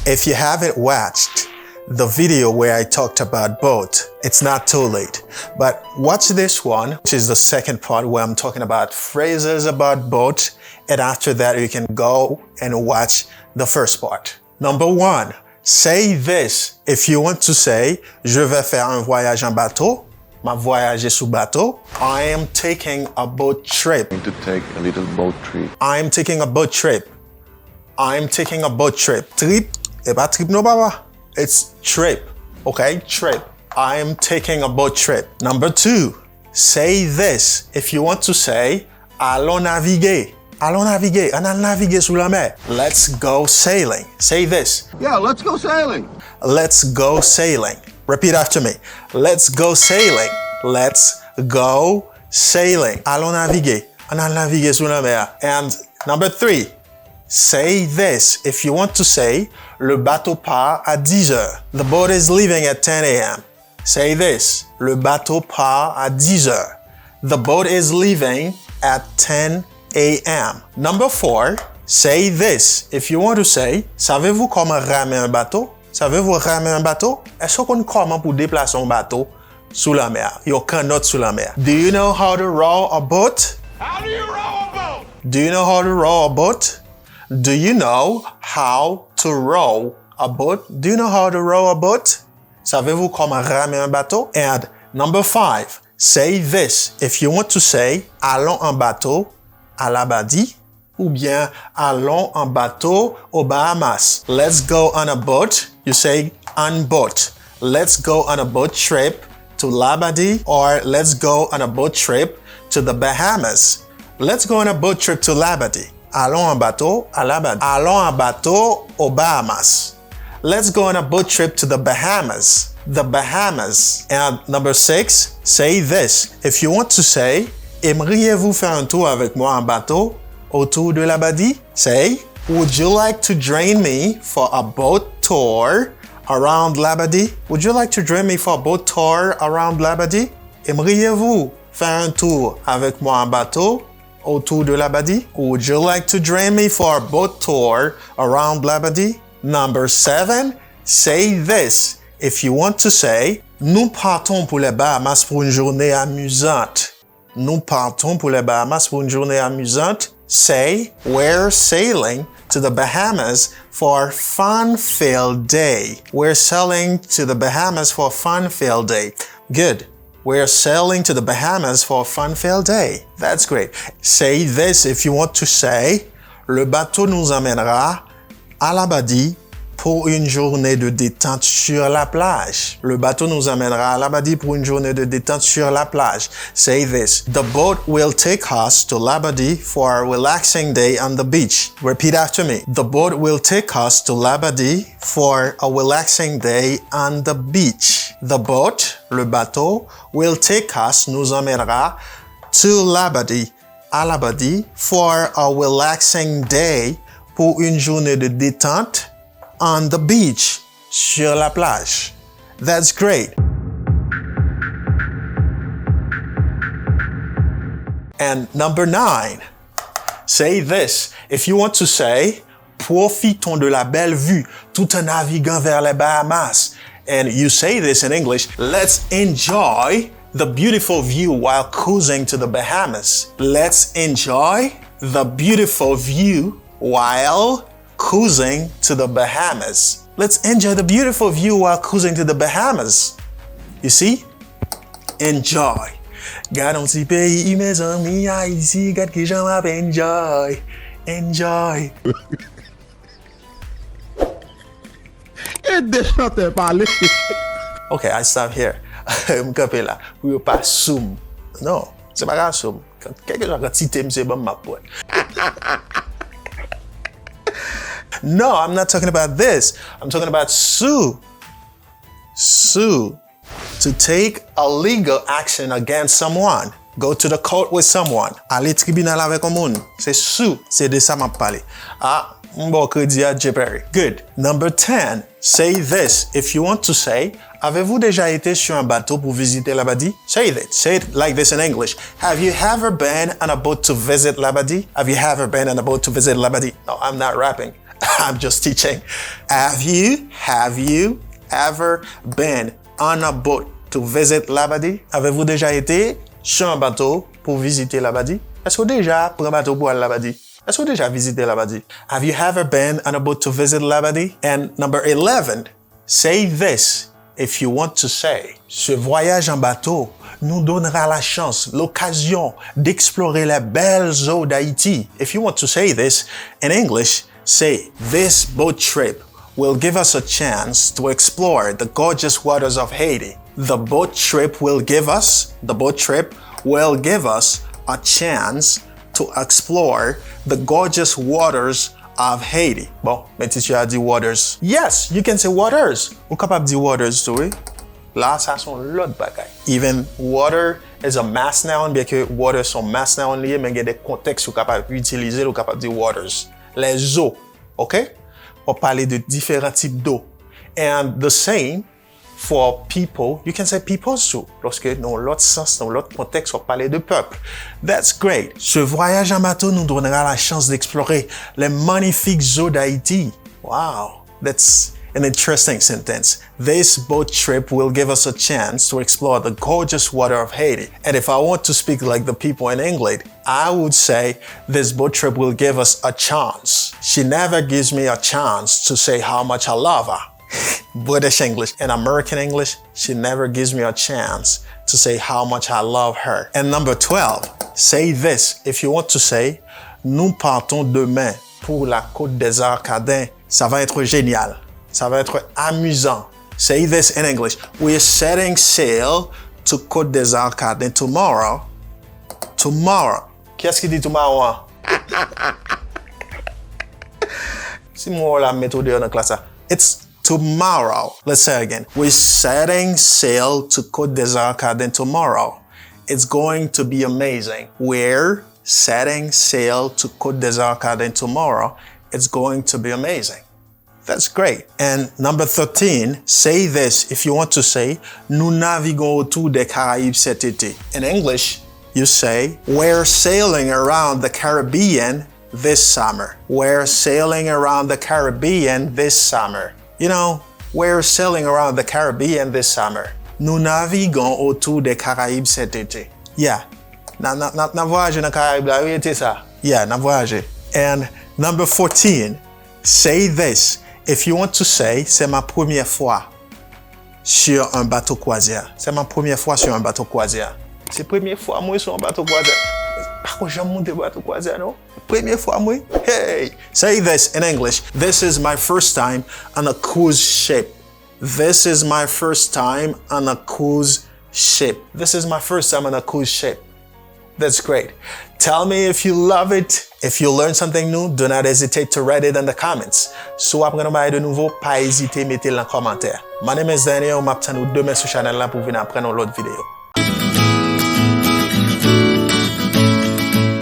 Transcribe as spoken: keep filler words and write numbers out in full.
If you haven't watched the video where I talked about boat, it's not too late. But watch this one, which is the second part where I'm talking about phrases about boat, and after that, you can go and watch the first part. Number one, say this if you want to say, Je vais faire un voyage en bateau. M ap vwayaje sou bato. I am taking a boat trip. Going to take a little boat trip. I am taking a boat trip. I am taking a boat trip. Trip, e pa trip non, papa. It's trip. Okay? Trip. I am taking a boat trip. Number two, say this if you want to say, Allons naviguer. Allons naviguer. Ann al navige sou lanmè. Let's go sailing. Say this. Yeah, let's go sailing. Let's go sailing. Repeat after me. Let's go sailing. Let's go sailing. Allons naviguer. Ann al navige sou lanmè a. And number three, say this if you want to say, Le bateau part à dix heures. The boat is leaving at ten a m. Say this. Le bateau part à dix heures. The boat is leaving at ten a m. Number four, say this if you want to say, Savez-vous comment ramer un bateau? Savez-vous ramer un bateau? Èske w konn kòman pou deplase yon bato sou lanmè a? Yon kannòt sou lanmè a. Do you know how to row a boat? How do you row a boat? Do you know how to row a boat? Do you know how to row a boat? Do you know how to row a boat? Savez-vous comment ramer un bateau? And number five, say this if you want to say, Allons en bateau à Labadie, ou bien Allons en bateau aux Bahamas. Let's go on a boat. You say on boat. Let's go on a boat trip to Labadie, or let's go on a boat trip to the Bahamas. Let's go on a boat trip to Labadie. Allons en bateau à Labadie. Allons en bateau aux Bahamas. Let's go on a boat trip to the Bahamas. The Bahamas. And number six, say this if you want to say, Aimeriez-vous faire un tour avec moi en bateau autour de Labadie? Say, Would you like to join me for a boat tour around Labadie? Would you like to join me for a boat tour around Labadie? Aimeriez-vous faire un tour avec moi en bateau autour de Labadie? Would you like to join me for a boat tour around Labadie? Number seven, say this if you want to say, Nous partons pour les Bahamas pour une journée amusante. Nous partons pour les Bahamas pour une journée amusante. Say, We're sailing to the Bahamas for a fun-filled day. We're sailing to the Bahamas for a fun-filled day. Good. We're sailing to the Bahamas for a fun-filled day. That's great. Say this if you want to say, Le bateau nous emmènera à Labadie pour une journée de détente sur la plage. Le bateau nous emmènera à Labadie pour une journée de détente sur la plage. Say this. The boat will take us to Labadie for a relaxing day on the beach. Repeat after me. The boat will take us to Labadie for a relaxing day on the beach. The boat, le bateau, will take us, nous emmènera, to Labadie, à Labadie, for a relaxing day, pour une journée de détente, on the beach, sur la plage. That's great. And number nine, say this. If you want to say, Profitons de la belle vue tout en naviguant vers les Bahamas. And you say this in English, Let's enjoy the beautiful view while cruising to the Bahamas. Let's enjoy the beautiful view while cruising to the Bahamas. Let's enjoy the beautiful view while cruising to the Bahamas. You see? Enjoy. Gad yon ti peyi, mezanmi, Ayiti, gad kijan m ap enjoy. Enjoy. Ede chantè pale. Ok, I stop here. M kanpe la. Pou yo pa sou m. Non, se pa ka sou m. Kèlkeswa kantite misye ban m, m ap pran. No, I'm not talking about this. I'm talking about sue. Sue. To take a legal action against someone. Go to the court with someone. Ale tribinal avèk yon moun. Se sue. Se de sa m ap pale. Ah, m ba w kredi a, Jay Perry. Good. Number ten. Say this if you want to say, Avez-vous déjà été sur un bateau pour visiter Labadie? Say it. Say it like this in English. Have you ever been on a boat to visit Labadie? Have you ever been on a boat to visit Labadie? No, I'm not rapping. I'm just teaching. Have you, have you ever been on a boat to visit Labadi? Avez-vous déjà été sur un bateau pour visiter Labadi? Èske w deja pran bato pou al Labadi? Èske w deja vizite Labadi? Have you ever been on a boat to visit Labadi? And number eleven, say this if you want to say, ce voyage en bateau nous donnera la chance, l'occasion d'explorer les belles eaux d'Haïti. If you want to say this in English, say, this boat trip will give us a chance to explore the gorgeous waters of Haiti. The boat trip will give us, the boat trip will give us a chance to explore the gorgeous waters of Haiti. Bon, men ti a di waters. Yes, you can say waters. Ou kapab di waters tou, wi. La, sa se yon lòt bagay. Even water is a mass noun, byen ke water se yon mass noun li ye, men gen de kontèks ou kapab itilize l, ou kapab di waters. Les eaux, ok? W ap pale de diferan tip d'eau. And the same for people, you can say peoples too. Lòske nan yon lòt sans, nan yon lòt kontèks, w ap pale de pèp. That's great. Ce voyage en bateau nous donnera la chance d'explorer les magnifiques eaux d'Haïti. Wow, that's an interesting sentence. This boat trip will give us a chance to explore the gorgeous water of Haiti. And if I want to speak like the people in England, I would say, this boat trip will give us a chance. She never gives me a chance to say how much I love her. British English and American English, she never gives me a chance to say how much I love her. And number twelve, say this if you want to say, nous partons demain pour la Côte des Arcadins. Ça va être génial. Ça va être amusant. Say this in English. We're setting sail to Côte des Arcadins tomorrow. Tomorrow. Kiyès ki di tomorrow an? Si m wè w la, m mete w deyò nan klas la. It's tomorrow. Let's say again. We're setting sail to Côte des Arcadins tomorrow. It's going to be amazing. We're setting sail to Côte des Arcadins tomorrow. It's going to be amazing. That's great. And number thirteen, say this if you want to say, nous naviguons autour des Caraïbes cet été. In English, you say, we're sailing around the Caribbean this summer. We're sailing around the Caribbean this summer. You know, we're sailing around the Caribbean this summer. Nous naviguons autour des Caraïbes cet été. Yeah. N a, n a, n a, n a vwayaje nan Karayib la, wi, ete sa. Yeah, n a vwayaje. And number fourteen, say this if you want to say, c'est ma première fois sur un bateau croisière. C'est ma première fois sur un bateau croisière. Se premye fwa mwen sou yon bato kwazyè. Pako janm monte bato kwazyè, non. Premye fwa mwen. Hey! Say this in English. This is my first time on a cruise ship. This is my first time on a cruise ship. This is my first time on a cruise ship. That's great. Tell me if you love it. If you learn something new, do not hesitate to write it in the comments. Si w aprann yon bagay de nouvo, pa ezite mete l nan kòmantè. My name is Daniel, m ap tann ou demen sou chanèl la pou vin aprann yon lòt videyo.